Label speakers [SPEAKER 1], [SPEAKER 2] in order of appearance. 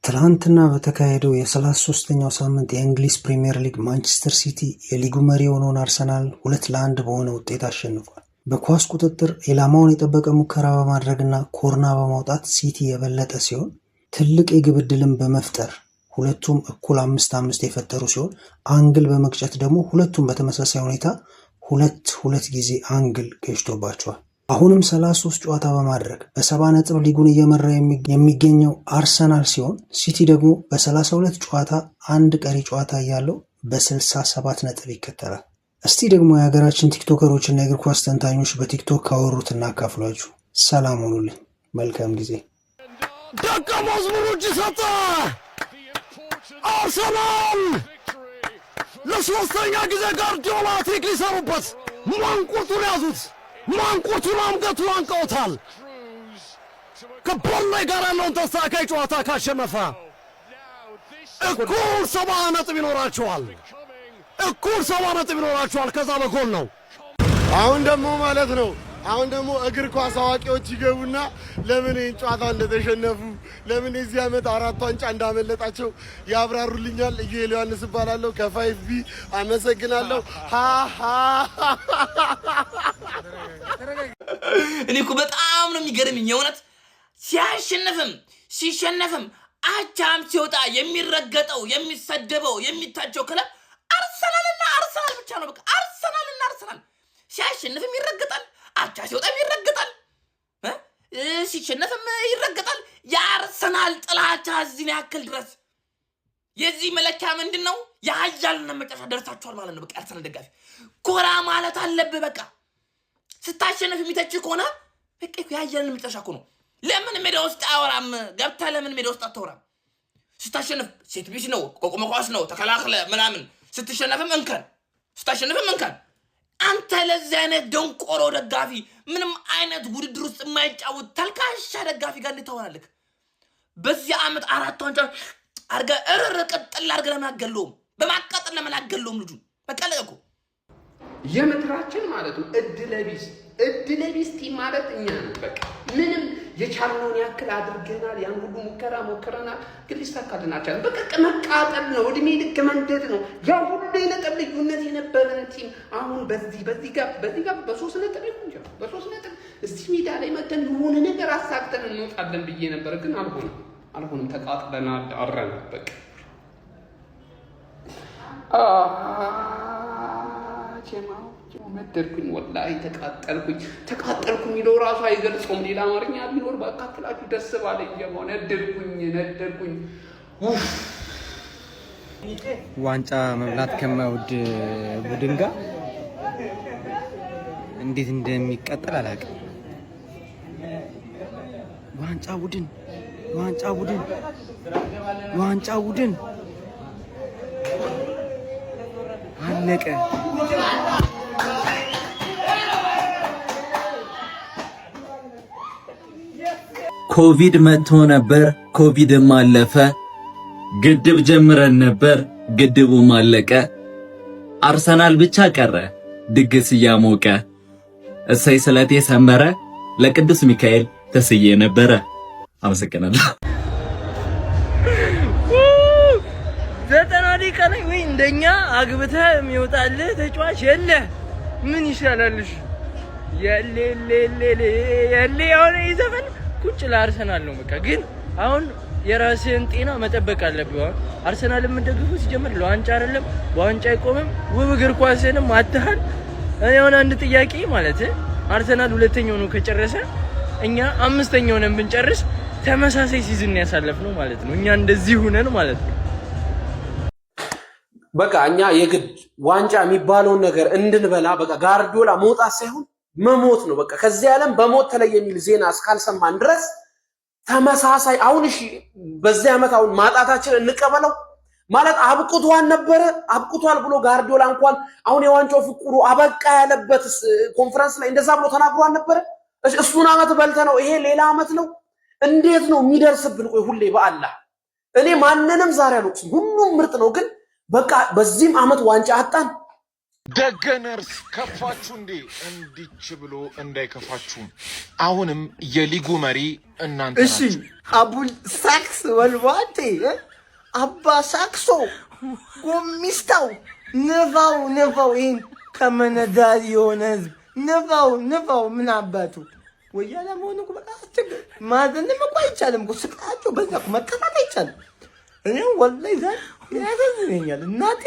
[SPEAKER 1] ትላንትና በተካሄደው የ33ኛው ሳምንት የእንግሊዝ ፕሪምየር ሊግ ማንቸስተር ሲቲ የሊጉ መሪ የሆነውን አርሰናል 2-1 በሆነ ውጤት አሸንፏል። በኳስ ቁጥጥር፣ ኢላማውን የጠበቀ ሙከራ በማድረግና ኮርና በማውጣት ሲቲ የበለጠ ሲሆን፣ ትልቅ የግብ ዕድልን በመፍጠር ሁለቱም እኩል 5-5 የፈጠሩ ሲሆን፣ angle በመግጨት ደግሞ ሁለቱም በተመሳሳይ ሁኔታ ሁለት ሁለት ጊዜ angle ገጭቶባቸዋል። አሁንም 33 ጨዋታ በማድረግ በ70 ነጥብ ሊጉን እየመራ የሚገኘው አርሰናል ሲሆን፣ ሲቲ ደግሞ በ32 ጨዋታ፣ አንድ ቀሪ ጨዋታ እያለው፣ በ67 ነጥብ ይከተላል። እስቲ ደግሞ የሀገራችን ቲክቶከሮች እና የእግር ኳስ ተንታኞች በቲክቶክ ካወሩት እናካፍሏችሁ። ሰላም ሆኑልኝ። መልካም ጊዜ።
[SPEAKER 2] ደቀ መዝሙሩ እጅ ሰጠ። አርሰናል ለሶስተኛ ጊዜ ጋርዲዮላ ሃትሪክ ሊሰሩበት ማንቁርቱን ያዙት። ማንቁርቱን አንገቱን አንቀውታል። ከበርንሌይ ጋር ያለውን ተስተካካይ ጨዋታ ካሸነፈ እኩል 70 ነጥብ ይኖራቸዋል። እኩል 70 ነጥብ ይኖራቸዋል። ከዛ በጎል ነው።
[SPEAKER 3] አሁን ደግሞ ማለት ነው፣ አሁን ደግሞ እግር ኳስ አዋቂዎች ይገቡና ለምን ይህን ጨዋታ እንደተሸነፉ፣ ለምን የዚህ ዓመት አራት ዋንጫ እንዳመለጣቸው ያብራሩልኛል። ኢዩኤል ዮሐንስ እባላለሁ ከ Five B። አመሰግናለሁ። ሃ
[SPEAKER 4] እኔ እኮ በጣም ነው የሚገርምኝ የእውነት፣ ሲያሸንፍም ሲሸነፍም አቻም ሲወጣ የሚረገጠው፣ የሚሰደበው፣ የሚታቸው ክለብ አርሰናልና አርሰናል ብቻ ነው። በቃ አርሰናልና አርሰናል። ሲያሸንፍም ይረገጣል፣ አቻ ሲወጣም ይረገጣል፣ ሲሸነፍም ይረገጣል። የአርሰናል ጥላቻ እዚህን ያክል ድረስ፣ የዚህ መለኪያ ምንድን ነው? የሀያልነት መጨረሻ ደርሳችኋል ማለት ነው። በቃ የአርሰናል ደጋፊ ኮራ ማለት አለብህ። በቃ ስታሸንፍ የሚተች ከሆነ በቃ የሀያልነት መጨረሻ እኮ ነው። ለምን ሜዳ ውስጥ አያወራም? ገብተህ ለምን ሜዳ ውስጥ አታወራም? ስታሸንፍ set piece ነው፣ ቆቆመ ኳስ ነው፣ ተከላክለ ምናምን። ስትሸነፍም እንከን፣ ስታሸንፍም እንከን። አንተ ለዚህ አይነት ደንቆሮ ደጋፊ፣ ምንም አይነት ውድድር ውስጥ የማይጫወት ተልካሻ ደጋፊ ጋር እንዴት ታወራለህ? በዚህ ዓመት አራት ዋንጫ አድርገህ እርር ቅጥል አድርገህ ለምን አትገለውም? በማቃጠል ለምን አትገለውም? ልጁን በቃ ለቀቁ።
[SPEAKER 5] የምድራችን ማለት ነው እድለቢስ፣ እድለቢስ team ማለት እኛ ነው። በቃ ምንም የቻልነውን ያክል አድርገናል። ያን ሁሉ ሙከራ ሞክረናል፣ ግን ሊሳካልን አልቻለም። በቃ መቃጠል ነው፣ እድሜ ልክ መንደድ ነው። ያ ሁሉ የነጥብ ልዩነት የነበረን team አሁን በዚህ ጋር በ3 ነጥብ ይሁን በ3 ነጥብ እዚህ ሜዳ ላይ መተን የሆነ ነገር አሳክተን እንወጣለን ብዬ ነበር፣ ግን አልሆነም፣ አልሆነም። ተቃጥለናል፣ አረናል። በቃ ጀማው ነደድኩኝ፣ ወላሂ ተቃጠልኩኝ። ተቃጠልኩ የሚለው ራሱ አይገልጸውም። ሌላ አማርኛ ቢኖር ባካፍላችሁ ደስ ባለኝ። ጀማው ነደድኩኝ፣ ነደድኩኝ።
[SPEAKER 6] ዋንጫ መብላት ከማይወድ ቡድን ጋር እንዴት እንደሚቀጥል አላውቅም። ዋንጫ ቡድን፣ ዋንጫ ቡድን፣ ዋንጫ ቡድን አለቀ።
[SPEAKER 7] ኮቪድ መጥቶ ነበር፣ ኮቪድም አለፈ። ግድብ ጀምረን ነበር፣ ግድቡም አለቀ። አርሰናል ብቻ ቀረ ድግስ እያሞቀ። እሰይ ስለቴ ሰመረ፣ ለቅዱስ ሚካኤል ተስዬ ነበረ። አመሰግናለሁ።
[SPEAKER 8] 90 ደቂቃ ላይ ወይ እንደኛ አግብተህ የሚወጣልህ ተጫዋች የለ። ምን ይሻላልሽ? የሌ ሌ የሌ አሁን ይህ ዘፈን ቁጭ ለአርሰናል ነው። በቃ ግን አሁን የራስህን ጤና መጠበቅ አለብህ። አሁን አርሰናል የምንደግፈው ሲጀምር ለዋንጫ አይደለም፣ በዋንጫ አይቆምም። ውብ እግር ኳስንም አትሃል። እኔ አሁን አንድ ጥያቄ፣ ማለት አርሰናል ሁለተኛው ነው ከጨረሰ፣ እኛ አምስተኛው ነን ብንጨርስ ተመሳሳይ season ያሳለፍነው ማለት ነው። እኛ እንደዚህ ሁነን ማለት ነው።
[SPEAKER 9] በቃ እኛ የግድ ዋንጫ የሚባለውን ነገር እንድንበላ በቃ ጋርዲዮላ መውጣት ሳይሆን መሞት ነው። በቃ ከዚህ ዓለም በሞት ተለየ የሚል ዜና እስካልሰማን ድረስ ተመሳሳይ፣ አሁን እሺ፣ በዚህ ዓመት አሁን ማጣታችን እንቀበለው ማለት አብቅቷል ነበረ፣ አብቅቷል ብሎ ጋርዲዮላ እንኳን አሁን የዋንጫው ፍቅሩ አበቃ ያለበት ኮንፈረንስ ላይ እንደዛ ብሎ ተናግሮ ነበረ። እሱን ዓመት በልተ ነው፣ ይሄ ሌላ ዓመት ነው። እንዴት ነው የሚደርስብን? ቆይ ሁሌ በአላህ እኔ ማንንም ዛሬ አልወቅስም። ሁሉም ምርጥ ነው። ግን በቃ በዚህም ዓመት ዋንጫ አጣን።
[SPEAKER 10] The Gunners ከፋችሁ እንዴ? እንዲች ብሎ እንዳይከፋችሁም አሁንም የሊጉ መሪ እናንተ
[SPEAKER 11] እሺ።
[SPEAKER 10] ናችሁ።
[SPEAKER 11] አቡል ሳክስ ወልዋቴ፣ አባ ሳክሶ ጎሚስታው፣ ንፋው ንፋው፣ ይህን ከመነዳሪ የሆነ ህዝብ ንፋው ንፋው። ምን አባቱ ወያላ መሆኑ እኮ በቃ አስቸገር። ማዘንም እኮ አይቻልም እኮ፣ ስቃያቸው በዛ እኮ፣ መከፋት አይቻልም። እኔ ወላሂ ዛሬ ያሳዝነኛል እናቴ።